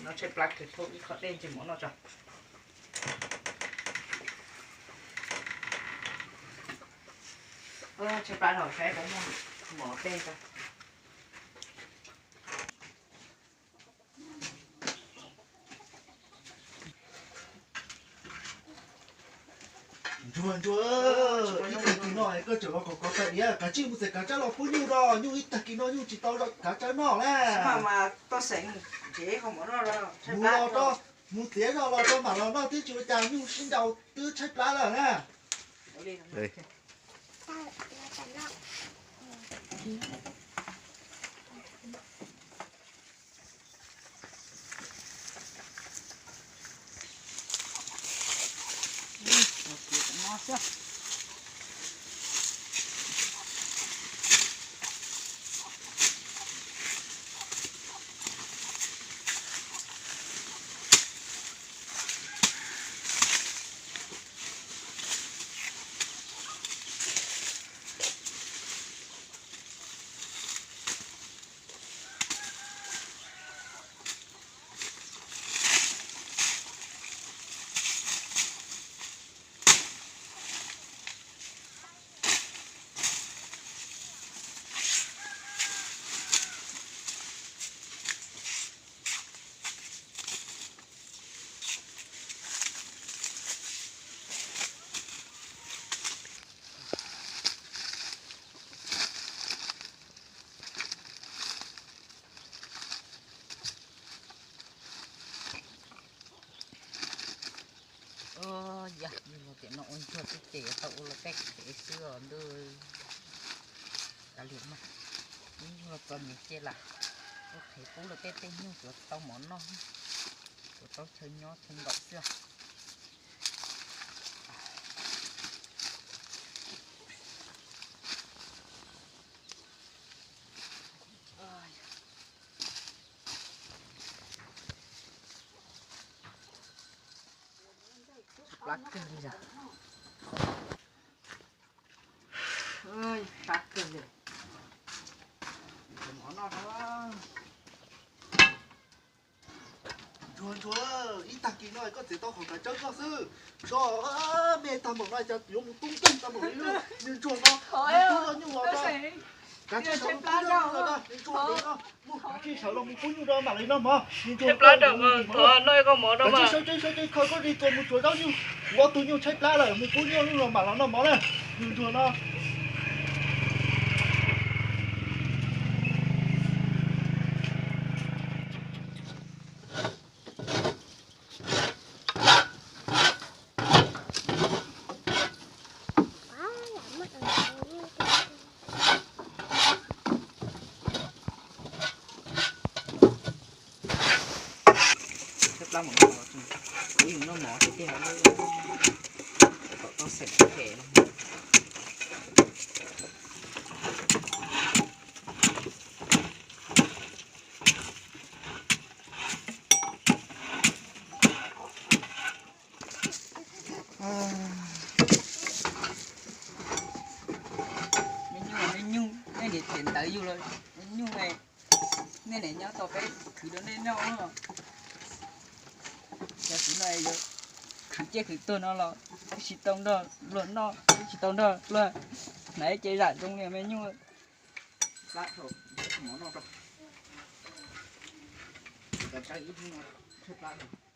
No tshaib plab kawg, thauj ib qho dej ntseg mov noj tso. Tshaib plab no saib puas muaj mov dej tso. Ntsuag, Ntsuag, ib tag kis no koj tseem los kom kov tais diav, kav tsij mus txiav kav tsawb los pub nyuj rau, nyuj ib tag kis no nyuj tsis tau kav tsawb noj na. Mus los rau, mus txiav zog los rau mam los noj, twb tsis ua cas, nyuj sib nraus twb tshaib plab lawm na. Yog tias no ua Ntsuag xwb ces tau ua luag tej qhev xwb os ntuj. Kav liam mas, ib nyuag txom nyem ces lam ua qhev pub luag tej tej nyuj tsuav tau mov noj, tsuav tau chaw nyob chaw nkaum xwb. Plab kawg li os. Plab kawg li. Mov noj. Ntsuag, Ntsuag, ib tag kis no koj txiav tau qhov kav tsawb koj xwb. Tso, me tag npaum no cas yuav mus tub nkeeg tag npaum li lub. Ntsuag, Ntsuag no, mus pub nyuj los rau. Kav tsij sawv los mus pub nyuj rau, Ntsuag, Ntsuag no, mus kav tsij sawv los mus pub nyuj rau mam li noj mov. Ntsuag, Ntsuag, kav tsij sawv tsees sawv tsees khaws koj li tus mus tsuav zaub nyuj. Kuv ob tug nyuj tshaib plab lawm, mus pub nyuj los mam los noj mov na. Ntsuag, Ntsuag no. Tshaib plab mus no, kuv yeej noj mov tiag tiag, kom tau xeem phem no. Me nyuj, me nyuj, nej niam txiv ntawd yug los me nyuj, nej niam nyob tau peb khwv rau nej noj. Cov kwv no yuav khwv ciaj khwv tuag no los twb tsis tau nrog luag noj, twb tsis tau nrog luag hnav ib ce zam zoo li me nyuj. Plab, mov noj rau. Kav tsawb ib hnub no tshaib plab.